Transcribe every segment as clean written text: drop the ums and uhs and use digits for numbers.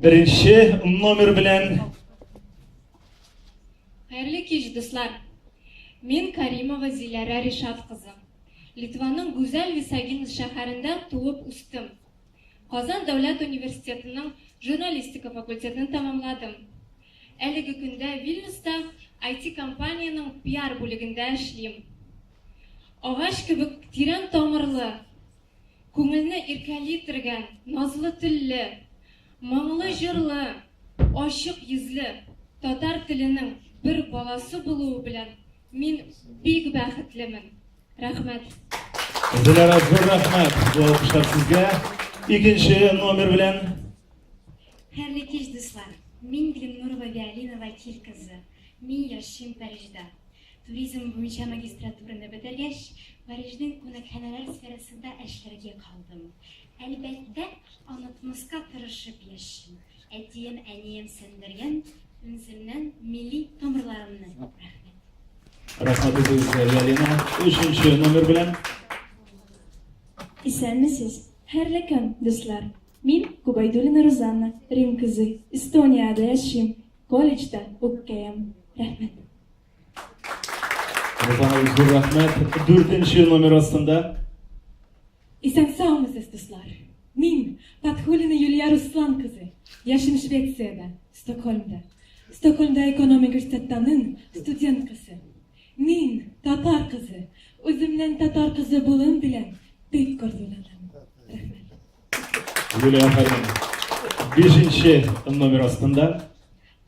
Беренче номер белән. Хәерле кич, дуслар! Мин Каримова Зиләрә Ришат кызы. Литваның гүзәл Висагинс шәһәрендә туып үстем. Казан дәүләт университетының журналистика факультетын тәмамладым. Әлеге көндә Вильнюста IT-компаниянең пиар бүлегендә эшлим. Агач кебек тирән тамырлы, Күңелне иркәли торган назлы телле, моңлы җырлы, ачык йөзле татар теленең бер баласы булуы белән мин бик бәхетлемен. Рәхмәт. Диләрә, зур рәхмәт бу алкышлар сезгә. Икенче номер белән. Хәерле кич, дуслар! Мин Глимнурова Виолина Вакил кызы. Мин яшим Парижда. Туризм буенча магистратураны бетергәч, Парижның кунакханәләр сферасында эшләргә калдым. Әлбәттә, онытмаска тырышып яшим. Әтием, әнием сеңдергән үземнең милли тамырларымны. Рәхмәт. Рәхмәт үзегезгә, Ялина. Өченче номер белән. Исәнмесез, хәерле көн, дуслар! Мин Губайдуллина Рузанна, Рим кызы, Эстониядә яшим, колледжда укыйм. Рәхмәт. Рузана, зур рәхмәт. Дүртенче номер астында. Исән-саумысыз, дуслар! Мин, Фатхуллина Юлия Руслан кызы, яшим Швециядә, Стокһольмда. Стокһольмда экономик университеттаның студенткасы. Мин, татар кызы, үземнең татар кызы булуым белән бик горурланам. Рәхмәт. Юлия, афәрин. Бишенче номер астында.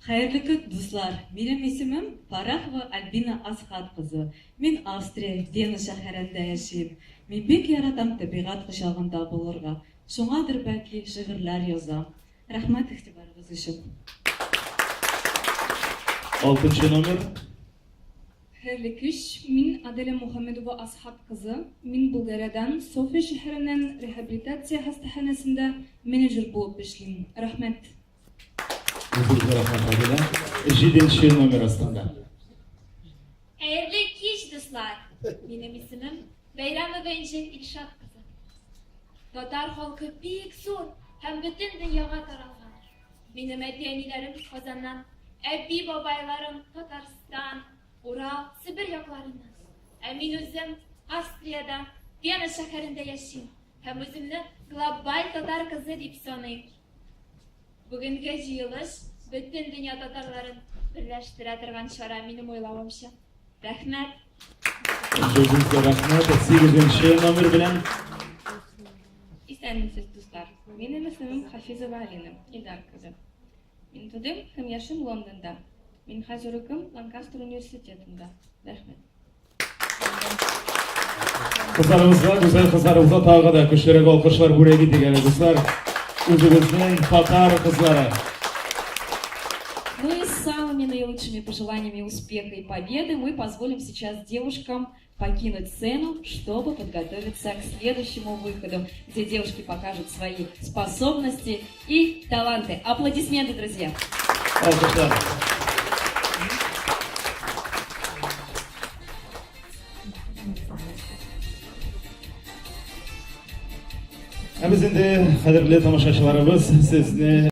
Хәерле көн, дуслар! Минем исемем Фарахова Альбина Асхат кызы. Мин Австрия, Вена шәһәрендә яшим. Мин бик яратам табигать кочагында булырга. Шуңадыр бәлки, шигырьләр язам. Рәхмәт игътибарыгыз өчен. Алтынчы номер. Хәерле кич, мин Аделя Мухамедова Асхат кызы. Мин Булгариядән, София шәһәреннән, реһабилитация хастаханәсендә менеджер булып эшлим. Рәхмәт. Үзегезгә рәхмәт, Адилә. Җиденче номер астында. Хәерле кич, дуслар! Минем исемем Бәйрәмова Энҗе Илшат кызы. Татар халкы бик зур һәм бөтен дөньяга таралган. Минем әти-әниләрем Казаннан, әби-бабайларым Татарстан, Урал, Себер якларыннан. Ә мин үзем Австриядә, Вена шәһәрендә яшим һәм үземне глобаль татар кызы дип саныйм. Бүгенге җыелыш бөтен дөнья татарларын берләштерә торган чара, минем уйлавымча. Рәхмәт! Сүзегезгә рәхмәт. Сигезенче номер белән. Исәнмесез, дуслар! Минем исемем Хафизова Алина, Илдар кызы. Мин тудым һәм яшим Лондонда. Мин хәзер укым Ланкастер университетында. Рәхмәт. Кызларыбызга, гүзәл кызларыбызга тагы да көчлерәк алкышлар бүләк итик әле, дуслар. Үзебезнең татар кызлары. Ну и с самыми наилучшими пожеланиями успеха и победы мы позволим сейчас девушкам покинуть сцену, чтобы подготовиться к следующему выходу, где девушки покажут свои способности и таланты. Аплодисменты, друзья! Алкышлар. Ә без инде, кадерле тамашачыларыбыз, сезне